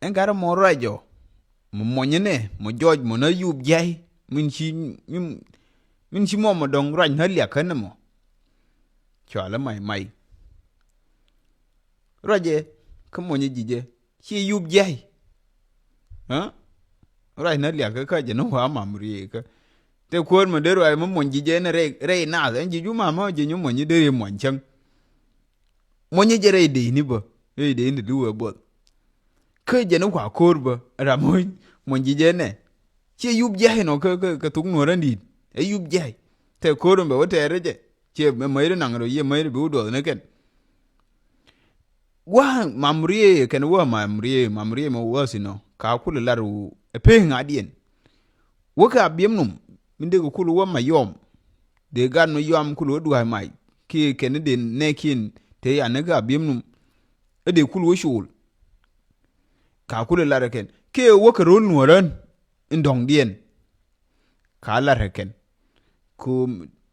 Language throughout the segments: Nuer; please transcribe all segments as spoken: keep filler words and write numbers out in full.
Ɛn gat ɛmɔ ruac ɔ. Mɔ mɔnyɛ nɛ, mɔ jɔɔc mɔ na yup jiay. Min ci, min, min ci mɔ mɔ dɔŋ ruac na liak kä nɛ mɔ. Cualɛ may may. Ruacɛ, kä mɔnyɛ ji̱cɛ. Ci yup jiay. Ɛ? Ruac na liak kä kä jɛ ni wa mam rieekä. Te kuäär mɔ dee ruac mɔ mɔny ji̱cɛ ni rɛy, rɛy naath. Ɛn ji̱c wä mamä jɛ nyɔ mɔny dee rɛy mɔny cäŋ. Mɔnyɛ jɛ rɛy dee ni bä. Rɛy dee ni di wee buɔth. Kä jɛ ni kua ko̱r bä ram mɔny, mɔny ji̱ jɛ nɛ. Ciɛ yup jia̱c inɔ kä, kä, kä thuk nuɔ̱ɔ̱r ɣän di̱i̱t. Ɛ yup jia̱c. Tɛ ko̱r in bɛ wä tɛɛr rɛ jɛ. Ciɛ mɛ mäc ri naŋ rɔ yiɛ mäc ri bi wä duɔth ni kɛn. Gua̱a̱ mam riee kɛn wä mam riee, mam riee mɛ wä thin ɔ. Ka kul lar wu ɛ pee ŋa̱diɛn. Wä kɛ abiɛm num min dee kɛ kul wä ma yɔm. Dee gat nɔ yɔam kul wä dua̱a̱c mac kiɛ kɛn dee nɛɛkiɛn te yan ni kɛ abiɛm num. Ɛ dee kul wä cuul. Ka kul ɛ lar ɛ kɛn kiɛ wä kɛ ro̱l nuɔ̱ɔ̱rän in dɔ̱ŋdiɛn. Ka lar ɛ kɛn ku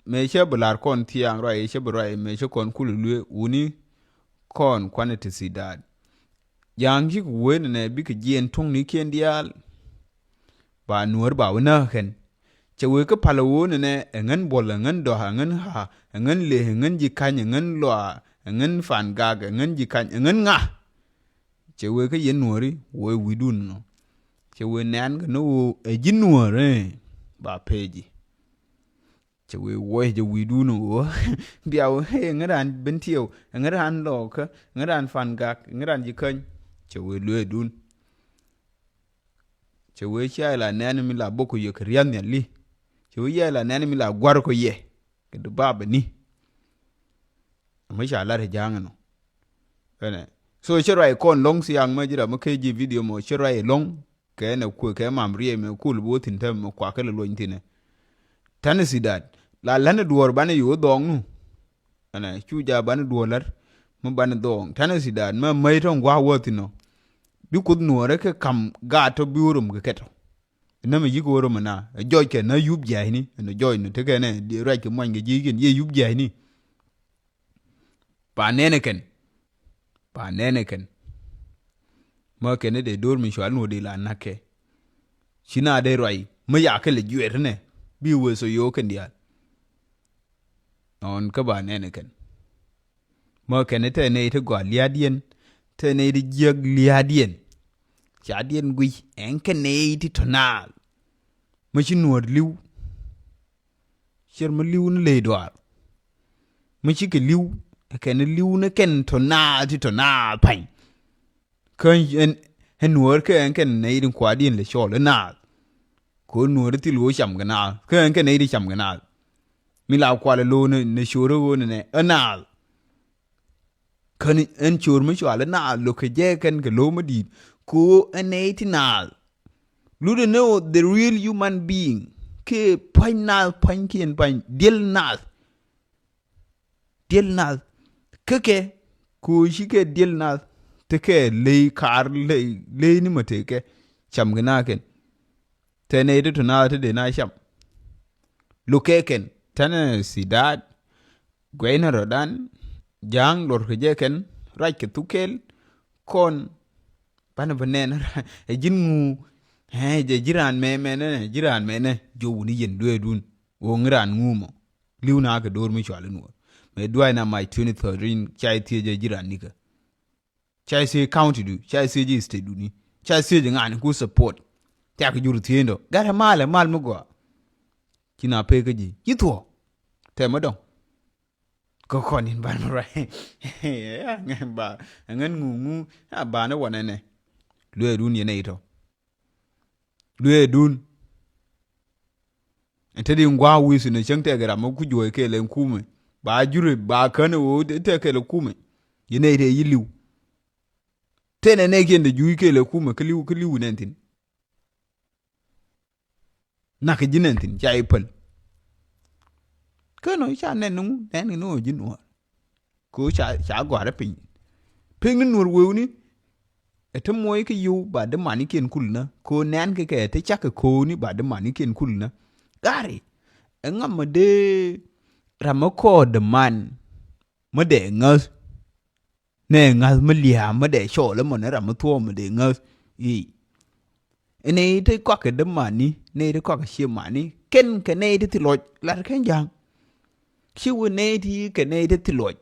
mëë cä bi lar kɔn thiaŋ ruac cä bi ruac mëë cä kɔn kul luee wuni. Kɔn kuanɛ ti thi̱daat ja̱a̱ŋ cikɛ wee nɛnɛ bikɛ jiɛɛn tuŋnikiɛn diaal. Ba nuɔ̱ɔ̱r ba wä näk kɛn. Cɛ wee kä palä wä nɛnɛ ɛ ŋän buɔl ɛ ŋän dɔ̱k ɛ ŋän ɣa̱a̱ ɛ ŋän lëë ɛ ŋän ji̱ ka̱ny ɛ ŋän lɔaa ɛ ŋän fan gak ɛ ŋän ji̱ ka̱ny ɛ ŋän ŋa̱. Cɛ wee kä yɛn nuɔ̱ɔ̱ri wee wi̱dun nɔ. Cɛ wee nɛn kɛ ni wä ɛ ji̱ nuɔ̱ɔ̱ri ba pee ji̱. Cɛ wee wuɔc jɛ wi̱i̱dun ɣöö bia wä ɛ ŋä raan ben tiɛw ɛ ŋä raan lɔɔkä ɛ ŋä raan fan gak ɛ ŋä raan ji̱ käny. Cɛ wee lueedun. Cɛ wee cia ila nɛn mi la bok kɛ yɛ kɛ ria̱th nhial li. Cɛ wee cia ila nɛn mi la guar kɛ yɛ kɛ di bapɛ ni. Ɛmɛ ca lar ɛ ja̱a̱ŋ ɛnɔ. Ɛnɛ so cɛ ruac kɔn lɔŋ thiaŋ mɛ ji̱ ram mi kee ji̱ video mɔ cɛ ruac lɔŋ. Kɛ nɛ kuɛ kɛ mam riɛy mɛ kul bi wä thi̱n tɛmɛ mɛ kuakä lɛ luɔny thi̱nɛ. Tani thi̱daat la la̱ni duɔ̱ɔ̱r banɛ yo̱o̱ dhɔɔŋnu. Ɛnɛ cu ja̱ banɛ duɔ̱ɔ̱r la̱t mi banɛ dhɔɔŋ tani thi̱daat mɛ mäc tɔ̱ŋ gua̱a̱k wä thi̱n ɔ. Bi kuoth nuɔ̱ɔ̱rä kɛ ka̱m gaat tɔ bi wä rom kɛ kɛt ɔ. Inämɛ yi̱k wä rom ɛna ɛ jɔc kɛ na yup jia̱cni ɛnɛ jɔc nɔ tekɛ nɛ ruac kɛ muany kɛ ji̱ kɛn yɛ yup jia̱cni. Pa nɛnɛ kɛn. Pa nɛnɛ kɛn. Mä kɛn dee do̱r mi cual nuɔ dee la na̱k kɛ. Ci na dee ruac mä ya kɛ lɛ juɛt nɛ bi wee so yo̱o̱ kɛn diaal. Nɔn kä ba nɛnɛ kɛn. Mä kɛn tɛ nɛy ti gɔaa lia̱a̱diɛn tɛ nɛy ti jiäk lia̱a̱diɛn. Ca diɛn guic ɛn kɛ nɛy ti tɔ̱ naath. Mä ci nuɔ̱ɔ̱r li̱w. Cier mi li̱w ni ley duaar mi cikɛ li̱w. Kɛn li̱w ni kɛn tɔ naath ti tɔ naath pa̱ny. Kä ɛn ɛn nuɔɔr kä ɛn kɛn nɛy ti kua̱diɛn lɛ cɔɔl ɛ naath. Kɛ ɣöö nuɔɔr thil ɣöö cam kɛ naath kä ɛn kɛn nɛy ti cam kɛ naath. Mi la kual ɛ lo̱o̱n ɛ nɛ co̱o̱r ɛ ɣöö nɛ nɛ ɛ naath. Kän ɛn co̱o̱r mi cual ɛ naath lo̱k kɛ jɛ kɛn kɛ lo̱o̱m ɛ di̱i̱t. Kɛ ɣöö ɛn nɛy ti naath. Lutdɛ ni ɣöö the real human being kɛ pa̱ny naath pa̱nykiɛn pa̱ny diɛl naath. Diɛl naath kä kɛ kɛ ɣöö ci kɛ diɛl naath tekɛ ley kaar ley ley ni mɛ tekɛ cam kɛ naath kɛn. Tɛ nɛy ti tɔ naath ti dee naath cam. Lo̱k kɛ kɛn tɛnɛ thi̱daat. Guɛcnɛ rɔ̱dan ja̱a̱ŋ luɔr kɛ jɛ kɛn ruac kɛ thuk kɛl. Kɔn banɛ bä nɛn ɛ ji̱n ŋu. Ɛ jɛ ji̱ raan mɛ mɛnɛ ji̱ raan mɛnɛ ji̱ wuni yɛn dueedun. Ɣöö ŋi raan ŋu mɔ li̱w na kɛ do̱r mi cual in wä mɛ duac na mac twenty thirteen ca i̱ thiec ɛ ji̱ raan nikä. Ca i̱ thiec county du ca i̱ thiec i̱ state duni. Ca i̱ thiec ŋa̱a̱ni ku support. Ca kɛ jur thiecdɔ gat ɛ mal ɛ mal mi gɔaa. Ci na pek kä ji̱ ci thuɔ̱ɔ̱k tɛmɛ dɔ̱ŋ. Kä kɔn in ban mi ruac ba ɛŋän ŋu ŋu a banɛ wanɛ nɛ. Lueedun yɛn ɛ itɔ. Lueedun. Ɛn te di ŋua̱a̱ wi̱i̱ thi̱n ɛ cäŋ tɛkɛ ram mi ku juɔ̱ɔ̱c kɛɛl ɛn kumɛ ba juri ba kän ɛ ɣöö tɛk kɛɛl ɛ kumɛ. Yɛn ɛ itɛ yi li̱w. Tënɛ nɛɛkiɛn te juuc kɛɛl ɛ kumɛ kä li̱w kä li̱w nɛn thi̱n. Nakä ji̱ nɛn thi̱n ca i̱ päl. Kä nɔ ca nɛn ni ŋu nɛn kɛ ni ɣöö ji̱ nuɔ̱ɔ̱r. Kɛ ɣöö ca ca gɔ̱a̱rä piny. Pek ni nuɔ̱ɔ̱r wewni. Ɛ te muɔc kä yio̱w ba dämanikiɛn kulnä kɛ ɣöö nɛn kɛ kɛ te cak kɛ ko̱o̱ni ba dämanikiɛn kulnä. Gari ɛ ŋa̱m ɛ dee ram ɛ kɔɔr däman. Mä dee ŋäth. Nɛ ŋa̱th mi lia̱a̱ mi dee cɔɔl ɛmɔ ni ram mi thuɔ̱ɔ̱m mi dee ŋäth. i̱. Ɛ nɛy ti kɔakɛ dämani, nɛy ti kɔakɛ ciëmani, kɛn kɛ nɛy ti thil lɔc lar kɛn ja̱a̱ŋ. Ci wä nɛy ti kɛ nɛy ti thil lɔc.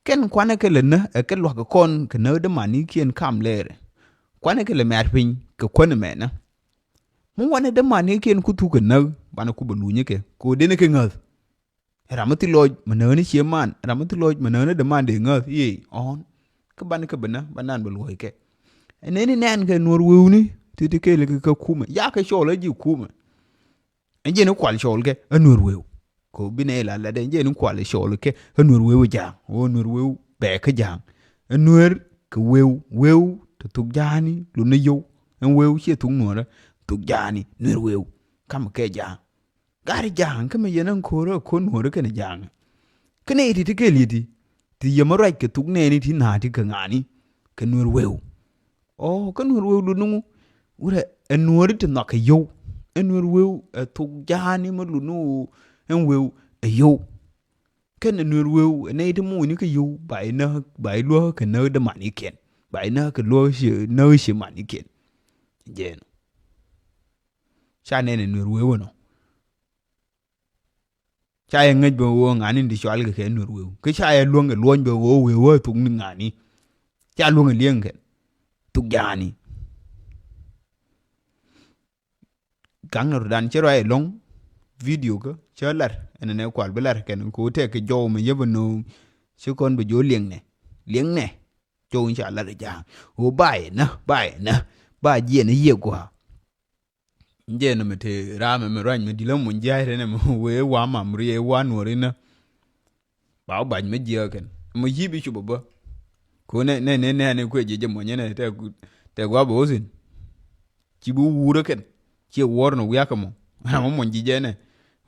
Kɛn kuanɛ kɛ lɛ nä ɛ kɛ lua̱k kɛ kɔn kɛ nä dämanikiɛn kam lɛɛrɛ. Kuanɛ kɛ lɛ mɛ̈r piny kɛ kuän ɛmɛnä. Mi wanɛ dämanikiɛn ku thuk kɛ nä banɛ ku bɛ lunyä kɛ kɛ ɣöö denɛ kɛ ŋäth. Ram mi thil lɔc mɛ nääni cie man, ram mi thil lɔc mɛ nääni däman dee ŋäth i̱ ɔ̱ɔ̱n. Kä banɛ kɛ bɛ nä ba nan bɛ luɔ̱c kɛ. Ɛ nɛni nɛn kɛ nuɔr wewni ti ti kɛɛl kɛ kä kumɛ, ya kɛ cɔɔl ɛ ji̱ kumɛ. Ɛn jɛn i̱ kual cɔɔl kɛ ɛ nuer wëw. Kɛ ɣöö bi nɛy la latdɛ ɛn jɛn i̱ kual cɔɔl kɛ ɛ nuer wëw ɛ ja̱a̱ŋ. Ɣöö nuer wëw bɛ kä ja̱a̱ŋ. Ɛ nuer kɛ wëw, wëw te thuk ja̱a̱ni lunä yio̱w. Ɛn wëw ciɛ thuk nuɔrä, thuk ja̱a̱ni nuer wëw. Kamɛ kɛ ja̱a̱ŋ. Gari ja̱a̱ŋ kä mɛ yɛn ɛn ko̱rä ɛ ko̱r nuɔrä kɛnɛ ja̱a̱ŋ. Kä nɛy ti ti kɛɛl yɛ ti, ti yɛ mɛ ruac kɛ thuk nɛɛni ti na̱a̱ ti kɛ ŋa̱a̱ni kɛ nuer wëw. Ɔ, kä nuer wëw luni ŋu? Wurɛ ɛ nuɔri ti nhɔakɛ yio̱w. Ɛ nuer wëw ɛ thuk ja̱a̱ni mi luni ɣöö ɛn wëw ɛ yio̱w. Kɛn ɛ nuer wëw ɛ nɛy ti mucni kä yio̱w ba i̱ näk, ba i̱ luäk kɛ näk dämanikiɛn. Ba i̱ näk kɛ luäk ci, näk ci manikiɛn. Jɛn ca nɛn ɛ nuer wëw ɛnɔ. Ca yɛ ŋäc bä ɣöö ŋa̱ni ti cɔalkɛ kɛ nuer wëw. Kä ca yɛ luäŋ kɛ luɔ̱ny bä ɣöö wëw ɛ thuk ni ŋa̱ni. Ca luäŋ kɛ li̱eŋ kɛn thuk ja̱a̱ni. Ka̱ŋ ni rutdan ci ruac ɛlɔ̱ŋ video kä cä lar ɛn nɛ kual bi lar kɛn kɛ ɣöö tɛk kɛ jɔw mɛ yep ɛnɔ. Ci kɔn bɛ jɔw liɛŋnɛ, liɛŋnɛ. Jɔw in ca lar ɛ ja̱a̱ŋ ɣöö ba yɛ nä, ba yɛ nä, ba jiɛn ɛ yiëë gua̱a̱. Jɛ nɛ mɛ te raam ɛmɛ ruac mɛ di̱l ɛ muny jia̱a̱c rɛn ɛmɛ wee wa mam riee wa nuɔ̱ɔ̱r inä. Ba wä bac mɛ jiääk kɛn mɛ yi̱p i̱ cop ɛ bä. Ko nɛ nɛ nɛ nɛ kuɛ jiɛ jɛ muɔnyɛ nɛ tɛ tɛ gua̱a̱ bɛ wä thi̱n. Ci bi wä wuurä kɛn ciɛ wuɔ̱ɔ̱r nɛ wiakä mɔ. Ram mɛ muɔny ji̱ jɛ nɛ